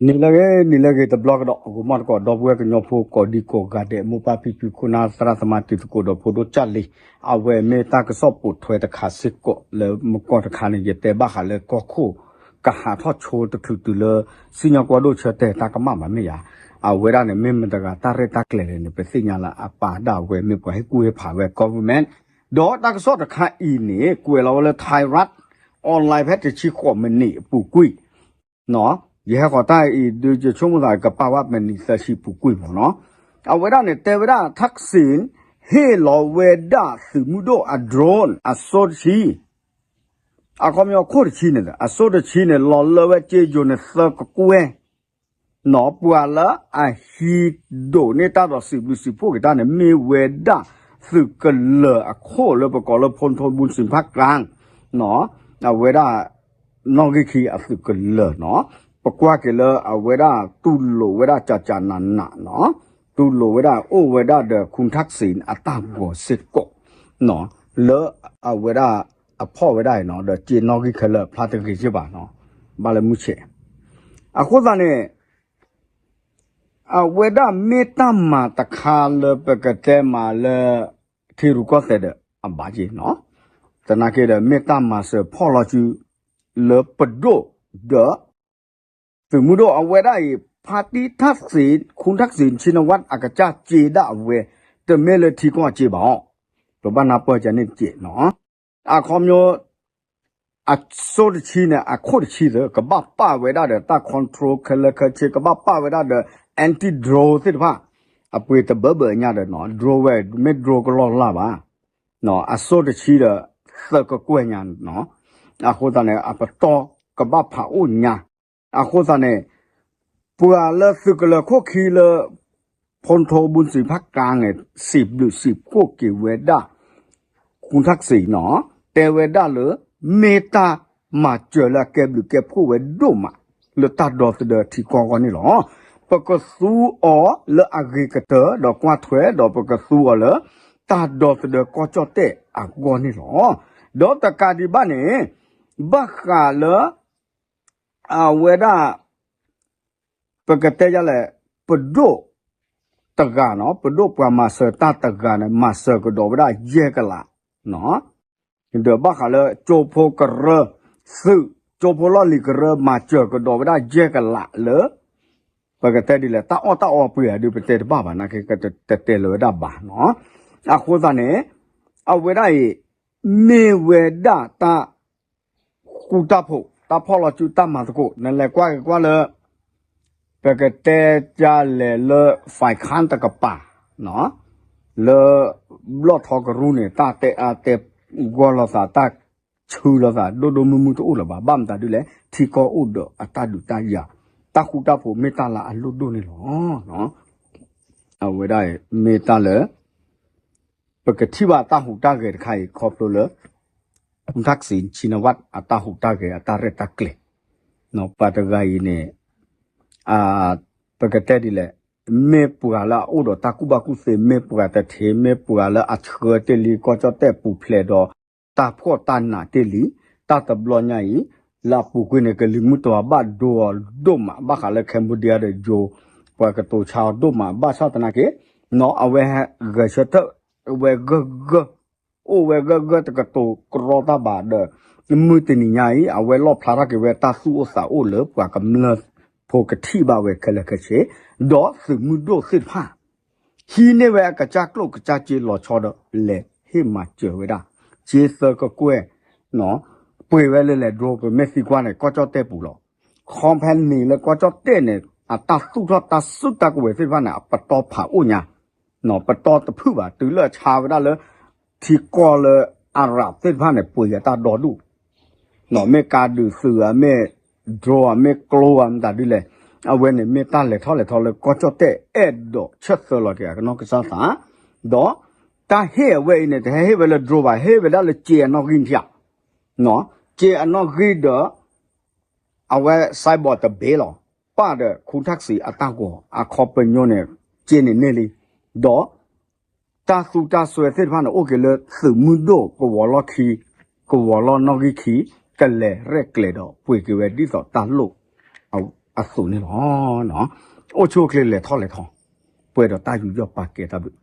နံၤလၢအဂ့ၤ နံၤလၢအဂ့ၤတဘျီကဒီး ဂီၤမီတကိး ဒီပုၢ်ဝဲၢ်ကညီဖိ ကိးဒံကိးဂၤဒဲး မိၢ်ပၢ်ဖံဖု ခိၣ်နၢ်သရၣ်သမါ တံၤသကိးဒီးဖိဒိၣ်ကၢ်လံၤ အဝဲမ့ၢ်တၢ်ကစီၣ်ပိာ်ထွဲတခါစ့ၢ်ကီး လၢမုၢ်ကီၢ်တခါန့ၣ် ယတဲဘၣ်ဃးလၢကီၢ်ခိၣ် ကဟးထီၣ်ဆိတချုးတုၤလၢ စံၣ်ညီၣ်ကွီၢ်ဒိၣ်ဆၢတဲာ်တၢ်ကမၣ်ဘၣ်မ့ၢ်ဧါ. အဝဲဒၣ်န့ၣ် မ့ၢ်မတၤတဂၤတၢ်ရဲၣ်တၢ်ကျဲၤလဲၣ်န့ၣ် ပသ့ၣ်ညါလၢအပၢ်ဒၣ်ဝဲမ့ၢ်ပှၤဟ့ၣ်ကူၣ်ဟ့ၣ်ဖးဝဲ government ဒီးတၢ်ကစီၣ်တခါအံၤန့ၣ် ကွဲးလီၤဝဲလၢ Thai Rat Online ဖဲတဆံဃိးမံးနံးအပူၤကွံာ် ယဟဲဃီၤတၢ်အံၤ ဒုးယဆိကမိၣ်သးကပာ်ဝဲမံးနံးသၢဆံပူၤကွံာ်မ့ၢ်နီၤ. အဝဲဒၣ်န့ၣ် တဲဝဲဒၣ် Thaksin ဟ့ၣ်လီၤဝဲဒၣ်သုးမုၢ်ဒိၣ်အ drone အစိတဆံ အခီပညီခိၣ်တဆံန့ၣ် အစိတဆံန့ၣ် လီၤလၢဝဲစ့ယိၤန့ၣ်သၢကကွဲၢ် နီၤ ပှၤလၢအဟံးဒိးန့ၢ်တၢ်ဒီးစံးဘျုးစံးဖှိၣ်က့ၤတၢ်န့ၣ် မ့ၢ်ဝဲဒၣ်သုးကလၢၤအခိၣ်လၢပကိးလၢ ဖူထီဘူစံးဖးကၢ် နီၤ အဝဲဒၣ် နီၣ်ဂံၢ်ခံအသုးကလၢၤနီၤ. ပကွၢ်က့ၤလၢအဝဲဒၣ်တူၢ်လိာ်ဝဲဒၣ်ကၠးကၠးနးနးနီၤ, တူၢ်လိာ်ဝဲဒၣ်အိၣ်ဝဲဒၣ်ဒီး ခူၣ်ထၣ်စံး အတၢ်ဂီၤစ့ၢ်ကီး လၢအဝဲဒၣ်အဖီၣ်ဝဲဒၣ်အံၤနီၤ ဒီးစ့နီၣ်ဂံၢ်ခဲလၢာ်ဖျါတဂ့ၤစ့ၢ်ဘၣ်နီၤ, ဘၣ်လၢမုၢ်ဆ့ၣ် အဃိသတးန့ၣ် အဝဲဒၣ်မ့ၢ်တၢ်မၤတခါလၢပကတဲမးလၢ ထံရူၢ်ကီၢ်သဲးဒီးအဘၣ်က့ၤနီၤ, သနာ်က့ဒီး မ့ၢ်တၢ်မၤစၢၤဖီၣ်လီၤစု လၢပဒိၣ်ဒီး သုးမုၢ်ဒိၣ်အဝဲဒၣ်အံၤ ဖါတံၢ်ထၣ်စံး ခူၣ်ထၣ်စံး ဆံနဝၣ် အကစၢ်စ့ဒၣ်အဝဲ တမ့ၢ်လၢထံကီၢ်အစ့ဘၣ်အီၤ, ပဘၣ်နၢ်ပၢၢ်ကန့ၣ်တက့ၢ်နီၤ. အခီပညီ အစိတဆံန့ၣ် အခိၣ်တဆံသၢ ကဘၣ်ပာ်ဝဲဒၣ်ဒီးတၢ် control ခဲလၢာ်ခဲဆ့ ကဘၣ်ပာ်ဝဲဒၣ်ဒီး anti drone သ့ၣ်တဖၣ် အပှ့ၤတဘၢဘၢညါဒီးနီၤ drone ဝဲ မ့ၢ် drone ကလီၢ်လၢ်ဘၣ်, အစိတဆံဒီး သၢကကွဲၢ်ညါနီၤ, အဃိသတးန့ၣ် အပတီၢ်ကဘၣ်ဖးအိၣ်ညါ, အဃိသတးန့ၣ် ပှၤလၢသုးကလၢၤခိၣ်ခံလၢ ဖူထီဘူစံးဖးကၢ်န့ၣ် စံးဘျုးစံးဖှိၣ်က့ၤဝဲဒၣ် ခူၣ်ထၣ်စံးနီၤ, တဲဝဲဒၣ်လၢ မ့ၢ်တၢ်မၤစၢၤလၢအကဲဘျုးကဲဖှိၣ်ဝဲဒိၣ်မး လၢတၢ်ဒီသဒၢထံကီၢ်အဂီၢ်န့ၣ်လီၤ. ပကသူအီၤလၢအဂ့ၤကတၢၢ်ဒီးကွၢ်ထွဲ ဒီးပကသူအီၤလၢ တၢ်ဒီသဒၢကီၢ်ကၠီၣ်တဲၣ်အဂီၢ်န့ၣ်လီၤ. ဒီးတကးဒံးဘၣ်န့ၣ် ဘၣ်ဃးလၢ အဝဲဒၣ် ပကတဲယလဲၣ် ပဒိၣ်တဂၤနီၤ, ပဒိၣ်ပှၤမၤစၢၤတၢ်တဂၤန့ၣ် မၤစၢၤကဒီးဝဲဒၣ်ယဲၢ်ကလးနီၤ, ဒီးဘၣ်ဃးလၢ ကၠိဖိကရၢ သုး ကၠိဖိလီၢ်လံၤကရၢ မၤစၢၤကဒီးဝဲဒၣ်ယဲၢ်ကလးလၢ ပကတဲဒ်လဲၣ် တၢ်အီၣ်တၢ်အီပှ့ၤအဒုး ပတဲတဘၣ်ဘၣ်နာ်က့ တတဲလၢၤဝဲဒၣ်ဘၣ်နီၤ. အဃိသတးန့ၣ် အဝဲဒၣ်အံၤ မ့ၢ်ဝဲဒၣ်တၢ် ဃူတၢ်ဖိး တၢ်ဖီၣ်လီၤစုတၢ်မၤသကိး နလဲၤကွၢ်က့ၤကွၢ်လၢ ပကတဲဒ်လဲၣ်လၢ ဖဲခၣ်တကပၤ လၢ ဘျီၣ်ထီကရူၢ်န့ၣ် တၢ်တဲအါတဲဂီၢ်လိာ်သး တၢ်ဆှုလိာ်သး ဒိၣ်ဒိၣ်မုၢ်မုၢ်တအိၣ်လၢၤဘၣ်. ဘၣ်မတၤဒ်လဲၣ် ထံကီၢ်အိၣ်ဒီးအတၢ်ဒုးတၢ်ယၤ တၢ်ဃူတၢ်ဖိးမ့ၢ်တၢ်လၢအလိၣ်ဒိၣ်န့ၣ်လီၤ. အဝဲဒၣ်မ့ၢ်တၢ်လၢ ပကထံၣ်ဘၣ်တၢ်ဟူးတၢ်ဂဲၤတခါအံၤ ခီဖျိလၢ ခူၣ်ထၣ်စံး ဆံနဝၣ် အတၢ်ဟူးတၢ်ဂဲၤ အတၢ်ရဲၣ်တၢ်ကျဲၤ ပှၤတဂၤအံၤန့ၣ် ပကတဲဒ်လဲၣ် မ့ၢ်ပှၤလၢအအိၣ်ဒီးတၢ်ကူၣ်ဘၣ်ကူၣ်သ့ မ့ၢ်ပှၤတထံး မ့ၢ်ပှၤလၢအဆှၢတ့ၢ်လံ ကီၢ်ကၠီၣ်တဲၣ်ပူၤဖျဲးဒီး တၢ်ဖှီၣ်တၢ်နးတ့ၢ်လံ တၢ်တဘျီညါအံၤ လၢအပူၤကွံာ်န့ၣ် ကလံၤမုၢ်တဝါဘၣ်ဒိအီၤဒိၣ်မး ဘၣ်ဃးလၢ Cambodia ဒီးယိၤ ပှၤကတိၤဆါအီၤဒိၣ်မး ဘၣ်ဆၣ်သနာ်က့ အဝဲဟဲဂဲၤဆၢထၢၣ်ဝဲဂၢၢ်ဂၢၢ် အိၣ်ဝဲဂၢၢ်ဂၢၢ်တကတိၤကြီတၢ်ဘၣ်ဒီး မုၢ်တနံၤညါအံၤ အဝဲလီၣ်ဖျါထီၣ်က့ၤဝဲတၢ်သူၣ်အိၣ်သးအိၣ်လၢပှၤကမျၢၢ် ဖိကထံၣ်ဘၣ်ဝဲခဲလၢာ်ခဲဆ့ ဒီးသုးမုၢ်ဒိၣ်သ့ၣ်တဖၣ် ဟံးန့ၢ်ဝဲအကစၢ်ကျိၣ်ကစၢ်စ့လီၤဆီဒီး လဲၤဟ့ၣ်မၤစၢၤဝဲဒၣ် စ့သၢကကွဲၢ် ပှ့ၤဝဲလၢလဲၤ drone ပမ့ၢ်သံကွၢ်န့ၣ် ကီၢ်ကၠီၣ်တဲၣ်ပူၤလီၤ. company လၢကီၢ်ကၠီၣ်တဲၣ်န့ၣ် အတၢ်သူၣ်ထီၣ်တၢ်စုတၢ်ကဝဲၤသ့ၣ်တဖၣ်န့ၣ် အပတီၢ်ဖးအိၣ်ညါ ပတီၢ်တဖုၣ်ဘၣ် တုၤလၢအဆါဝဲဒၣ်လၢ ထံကီၢ်လၢ Arab သ့ၣ်တဖၣ်န့ၣ် ပှ့ၤအတၢ်ဒီဒူၣ် မ့ၢ်ကါဒုးသုးဧါ မ့ၢ် drone ဧါ မ့ၢ်ကျိဧါ မတၤဒ်လဲၣ် အဝဲန့ၣ်မ့ၢ်တၢ်လဲၤထီၣ်လဲၤထီလၢကီၢ်ကၠီၣ်တဲၣ်အဲၣ်ဒိးဆၢသၢလီၤက့ၤအကနီၢ်ကစၢ်သး ဒီးတၢ်ဟ့ၣ်အဝဲအံၤန့ၣ် တဟဲဟ့ၣ်ဝဲလၢ drone ဘၣ် ဟ့ၣ်ဝဲဒၣ်လၢစ့အနီၣ်ဂံၢ်ထံး စ့အနီၣ်ဂံၢ်ဒီး အဝဲ ဆိုင်ဘီး တဘ့ၣ်လီၤ. ပၢ်ဒီးခူၣ်ထၣ်စံးအတၢ်ဂီၤ အခီပညီန့ၣ် စ့န့ၣ်န့ၢ်လံ. ဒီး တၢ်သူတၢ်စွဲသ့ၣ်တဖၣ်န့ၣ် အိၣ်က့ၤလၢသုးမုၢ်ဒိၣ်ကဝီၤလီၢ်ခံ ကဝီၤလီၢ်နီၣ်ဂံၢ်ခံ ကလဲၤရဲၣ်ကျဲၤဒီးပှ့ၤက့ၤဝဲဒ်သိးတၢ်လိၣ် အသိးန့ၣ်လီၤ. အိၣ်ဆူၣ်အိၣ်ချ့လဲၤထီၣ်လဲၤထီ, ပှဲၤဒီးတၢ်ယူးယီၣ်ပာ်ကဲတၢ်ဘျုး,